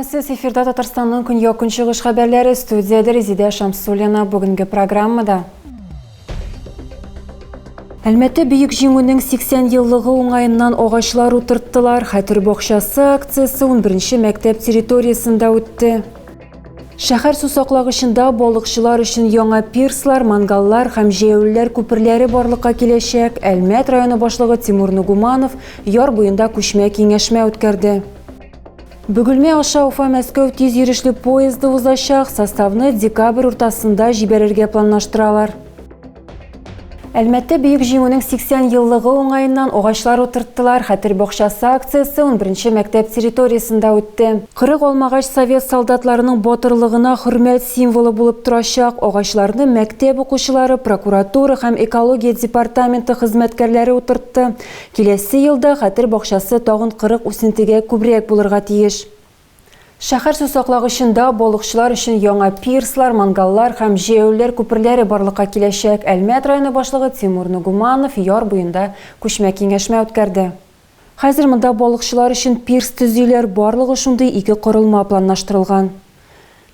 Исәнмесез, эфирда Татарстанның көньяк-көнчыгыш хәбәрләре, студиядә Резидә Шамсуллина. Бүгенге программада. Әлмәттә Бөек Җиңүнең 80 еллыгы уңаеннан агачлар утырттылар. Хәтер бакчасы акциясе 11 мәктәп территориясендә үтте. Шәһәр сусаклагычында балыкчылар өчен яңа пирслар, мангаллар һәм җәяүлеләр күперләре барлыкка киләчәк. Әлмәт районы башлыгы Тимур Нугуманов яр буенда күчмә киңәшмә үткәрде. Бөгелмә аша Уфа-Мәскәү тиз йөрешле поезды узачак, составны декабрь уртасында җибәрергә планлаштыралар. Әлмәттә Бөек Җиңүнең 80 еллыгы уңаеннан агачлар утырттылар. Хәтер бакчасы акциясе 11 мәктәп территориясендә үтте. 40 алмагач совет солдатларының батырлыгына хөрмәт символы булып торачак. Агачларны мәктәп укучылары, прокуратура һәм экология департаменты хезмәткәрләре утыртты. Киләсе елда Хәтер бакчасы тагын 40 үсентегә күбрәк булырга тиеш. Шәһәр сусаклагычында балыкчылар өчен яңа пирслар, мангаллар һәм җәяүлеләр күперләре барлыкка киләчәк. Әлмәт районы башлыгы Тимур Нугуманов яр буенда күчмә киңәшмә үткәрде. Хәзер монда балыкчылар өчен пирс төзиләр, барлыгы шундый ике корылма планлаштырылган.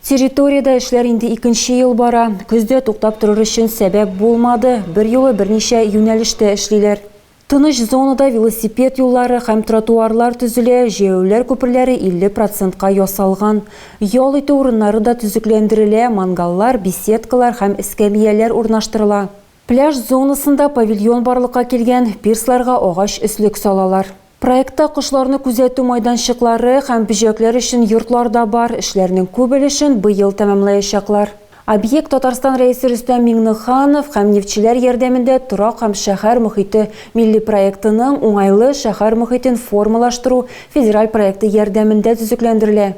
Территориядә эшләр инде икенче ел бара. Көздә туктап торыр өчен сәбәп булмады, берьюлы берничә юнәлештә эшлиләр. Тыныч зонада велосипед юллары һәм тротуарлар төзелә, җәяүлеләр күперләре 50 процентка ясалган. Ял итү урыннары да төзекләндерелә, мангаллар, беседкалар һәм эскәмияләр урнаштырыла. Пляж зонасында павильон барлыкка килгән, пирсларга агач өслек салалар. Проектта кошларны күзәтү майданчыклары һәм бөҗәкләр өчен йортлар да бар. Эшләрнең күп өлешен быел тәмамлаячаклар. Объект Татарстан Рәисе Рөстәм Миңнеханов һәм нефтьчеләр ярдәмендә Торак һәм шәһәр мохите милли проектының Уңайлы шәһәр мохитен формалаштыру федераль проекты ярдәмендә төзекләндерелә.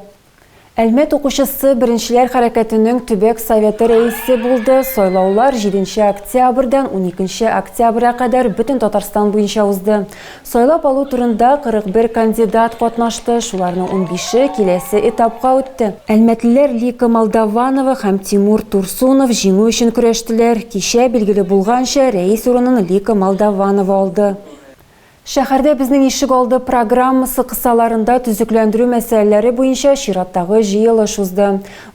Әлмәт укучысы Беренчеләр хәрәкәтенең төбәк советы рәисе булды. Сайлаулар җиденче октябрьдән уникенче октябрьгә кадәр бөтен Татарстан буенча узды. Сайлап алу турында 41 кандидат катнашты, шуларның унбише киләсе этапка үтте. Әлмәтлеләр Лика Молдованова һәм Тимур Турсунов җиңү өчен көрәштеләр. Кичә, билгеле булганча, рәис урынын Лика Молдованова алды. Шәһәрдә Безнең ишек алды программасы кысаларында төзекләндерү мәсьәләләре буенча чираттагы җыелыш узды.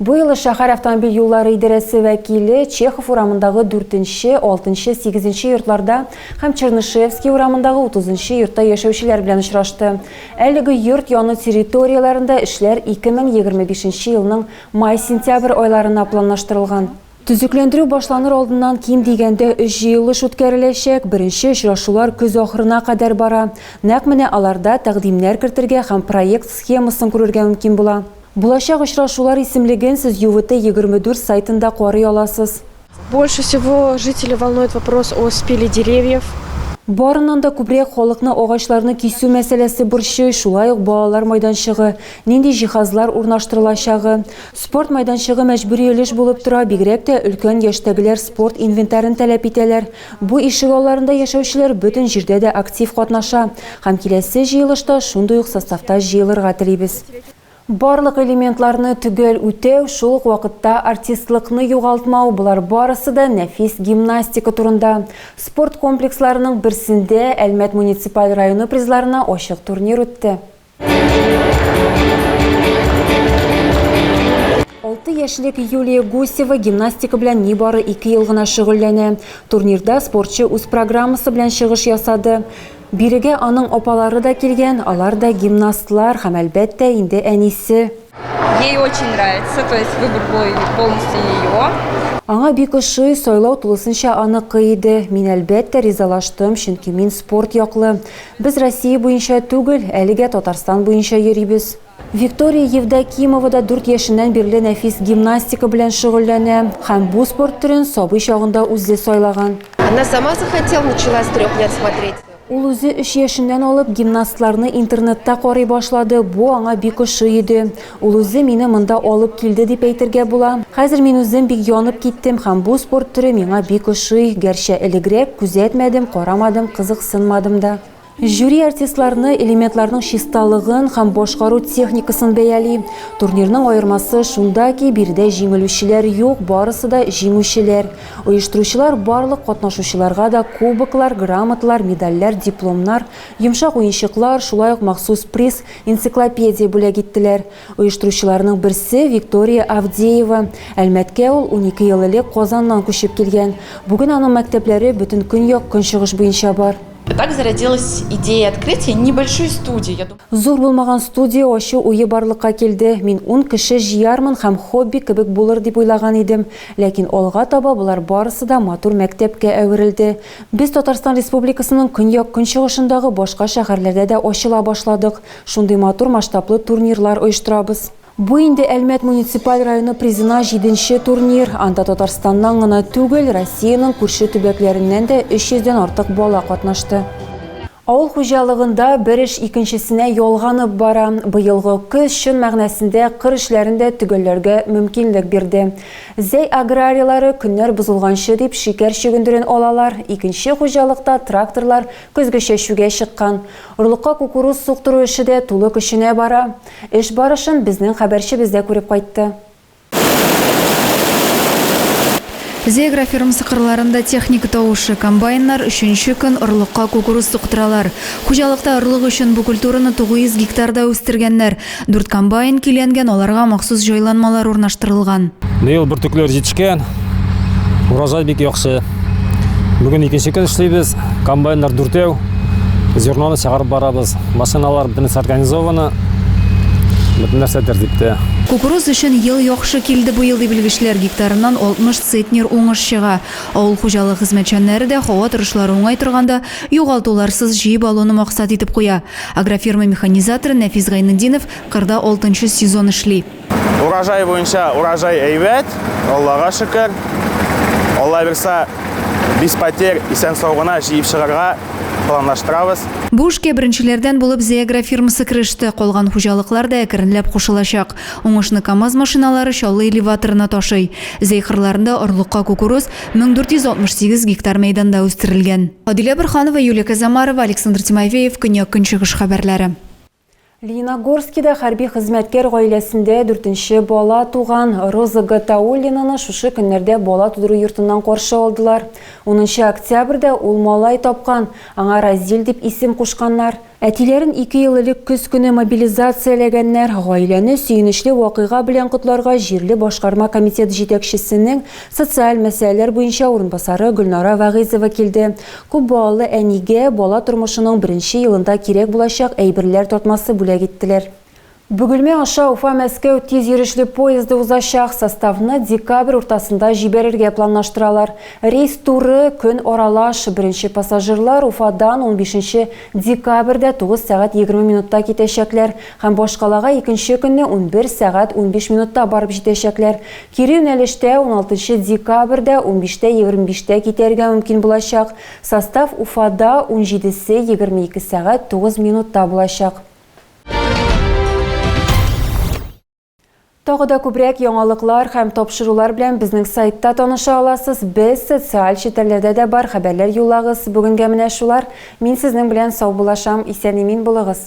Бу юлы шәһәр автомобиль юллары идарәсе вәкиле Чехов урамындагы дүртенче, алтынчы, сигезенче йортларда һәм Чернышевский урамындагы утызынчы йортта яшәүчеләр белән очрашты. Әлеге йорт яны территорияләрендә эшләр 2025 елның май-сентябрь айларына планлаштырылган. Төзекләндерү башланыр алдыннан ким дигәндә өч җыелыш үткәреләчәк. Беренче очрашулар көз ахырына кадәр бара. Нәкъ менә аларда тәкъдимнәр кертергә һәм проект схемасын күрергә мөмкин була. Булачак очрашулар исемлеген сез ЮВТ 24 сайтында карый аласыз. Больше всего жителей волнует вопрос о спиле деревьев. Барыннан да күбрәк халыкны агачларны кисү мәсьәләсе борчый, шулай ук балалар майданчыгы, нинди җиһазлар урнаштырылачагы. Спорт майданчыгы мәҗбүри өлеш булып тора, бигрәк тә өлкән яшьтәгеләр спорт инвентарен таләп итәләр. Бу ишегалларында яшәүчеләр бөтен җирдә дә актив катнаша һәм киләсе җыелышта шундый ук составта җыелырга телибез. Барлык элементларны төгәл үтәү, шул ук вакытта артистлыкны югалтмау, болар барысы да нәфис гимнастика турында. Спорт комплексларының берсендә Әлмәт муниципаль районы призларына ачык турнир үтте. 6 яшьлек Юлия Гусева гимнастика белән нибары 2 ел гына шөгыльләнә. Турнирда спортчы үз программасы белән чыгыш ясады. Бирегә аның апалары да килгән, алар да гимнастлар һәм, әлбәттә, инде әнисе. Ей очень нравится, то есть выбор был полностью ее. Аңа бик ошый, сайлау тулысынча аныкы иде. Мин, әлбәттә, ризалаштым, чөнки мин спорт яклы. Без Россия буенча түгел, әлегә Татарстан буенча йөрибез. Виктория Евдокимова да дүрт яшеннән бирле нәфис гимнастика белән шөгыльләнә һәм бу спорт төрен сабый чагында үзе сайлаган. Она сама захотела, начала с трех лет смотреть. Ул үзе өч яшеннән алып гимнастларны интернетта карый башлады, бу аңа бик ошый иде. Ул үзе мине монда алып килде дип әйтергә була. Хәзер мин үзем бик янып киттем һәм бу спорт төре миңа бик ошый, гәрчә элегрәк күзәтмәдем, карамадым, кызыксынмадым да. Жюри артистларны элементларның чисталыгын һәм башкару техникасын бәяли. Турнирның аермасы шунда ки, биредә җиңелүчеләр юк, барысы да җиңүчеләр. Оештыручылар барлык катнашучыларга да кубоклар, грамоталар, медальләр, дипломнар, йомшак уенчыклар, шулай ук махсус приз, энциклопедия бүләк иттеләр. Оештыручыларның берсе, Виктория Авдеева. Әлмәткә ул 12 ел элек Казаннан күчеп килгән. Бүген аның мәктәпләре бөтен көньяк-көнчыгыш буенча бар. Так зародилась идея открытия небольшой студии. Я думаю, Зур булмаган студия ачу уе барлыкка килде. Мин ун кеше җыярмын һәм хобби кебек булыр дип уйлаган идем. Ләкин алга таба болар барысы да матур мәктәпкә әверелде. Без Татарстан Республикасының көньяк-көнчыгышындагы башка шәһәрләрдә дә ачыла башладык. Шундый матур масштаблы турнирлар оештырабыз. Бу инде Әлмәт муниципаль районы призына җиденче турнир. Анда Татарстаннан гына түгел, Россиянең күрше төбәкләреннән дә 300 дән артык бала катнашты. Авыл хуҗалыгында бер эш икенчесенә ялганып бара. Быелгы көз чын мәгънәсендә кыр эшләрен дә төгәлләргә мөмкинлек бирде. Зәй аграрийлары көннәр бозылганчы дип шикәр чөгендерен алалар, икенче хуҗалыкта тракторлар көзге чәчүгә чыккан. Орлыкка кукуруз суктыру эше дә тулы көченә бара. Эш барышын безнең хәбәрчебез дә күреп кайтты. Зәй агрофирмасы кырларында техника тавышы, комбайннар өченче көн орлыкка кукуруз суктыралар. Хуҗалыкта орлык өчен бу культураны 900 гектарда үстергәннәр. Дүрт комбайн көйләнгән, аларга махсус җайланмалар урнаштырылган. Быел бөртекләр җитешкән, урожай бик яхшы. Бүген икенче көн эшлибез, комбайннар дүртәү, зерноны чыгарып барабыз. Машиналар бөтенесе организованы, бөтен нәрсә тәртиптә. Кукуруз өчен ел яхшы килде быел, ди белгечләр. Гектарыннан 60 центнер уңыш чыга. Авыл хуҗалыгы хезмәтчәннәре дә һава торышлары уңай торганда югалтуларсыз җыеп алуны максат итеп куя. Агрофирма механизаторы Нәфис Гайнетдинов кырда алтынчы сезон эшли. Урожай буенча урожай әйбәт, Аллага шөкер. Алла бирса, без потерь, исән-сау гына җыеп чыгарга планлаштырабыз. Бу эшкә беренчеләрдән булып Зәй агрофирмасы кереште. Калган хуҗалыклар да әкренләп кушылачак. Уңышны КАМАЗ машиналары Чаллы элеваторына ташый. Зәй кырларында орлыкка кукуруз 1468 гектар мәйданда үстерелгән. Адилә Борһанова, Юлия Казамарова, Александр Тимофеев, Көньяк-Көнчыгыш хәбәрләре. Лениногорскида хәрби хезмәткәр гаиләсендә дүртенче бала туган. Роза Гатауллинаны шушы көннәрдә бала тудыру йортыннан каршы алдылар. Унынчы октябрьдә ул малай тапкан, аңа Разил дип исем кушканнар. Әтиләрен ике ел элек көз көне мобилизацияләгәннәр. Гаиләне сөенечле вакыйга белән котларга җирле башкарма комитет җитәкчесенең социаль мәсьәләләр буенча урынбасары Гөлнара Вәгыйзова килде. Күп балалы әнигә бала тормышының беренче елында кирәк булачак әйберләр тартмасы бүләк иттеләр. Бөгелмә аша Уфа-Мәскәү тиз йөрешле поезды узачак. Составны декабрь уртасында җибәрергә планлаштыралар. Рейс туры, көн аралаш. Беренче пассажирлар Уфадан унбишенче декабрьдә 9 сәгать 20 минутта китәчәкләр һәм башкалага икенче көнне 11 сәгать 15 минутта барып җитәчәкләр. Кире юнәлештә уналтынчы декабрьдә унбиштә егерме биштә китәргә мөмкин булачак. Состав Уфада унҗидесе 22 сәгать 9 минутта булачак. Тагы да күбрәк яңалыклар һәм тапшырулар белән безнең сайтта таныша аласыз. Без социаль челтәрләрдә дә бар, хәбәрләр юллагыз. Бүгенгә менә шулар. Мин сезнең белән саубуллашам. Исән-имин булыгыз.